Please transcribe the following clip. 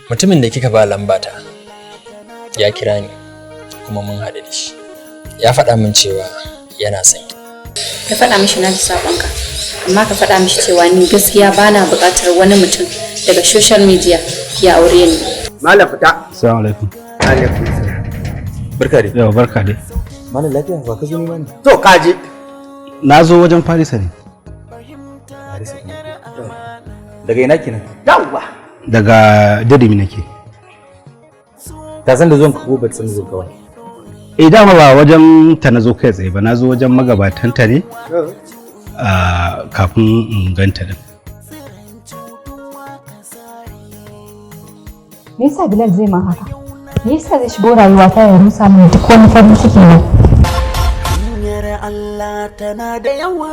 Mutumin da kika ba lambata ya kira ni kuma mun haɗu da shi. Ya faɗa min cewa yana son ki. Ka faɗa mishi na ji saƙonka, amma ka faɗa mishi cewa ni gaskiya bana buƙatar wani mutum daga social media ya aure ni. Malam, fita. Assalamu alaikum. Alaikum salam. Barka dai. Yau barka dai. Malam, lafiya ba ka zo nema ne? To kaje. Na zo wajen Farisa ne. Farisa ne. Daga ina kenan? Yawwa. Daga Dirimi nake. Ta san da zuwan ka ko ba ta san da zuwan ka ba? Eh, dama ba wajen ta na zo kai tsaye ba, na zo wajen magabatanta ne kafin in ganta din. Me yasa Bilal zai man haka? Me yasa zai shigo rayuwata ya rusa min duk wani farin ciki na? Hanyar Allah tana da yawa.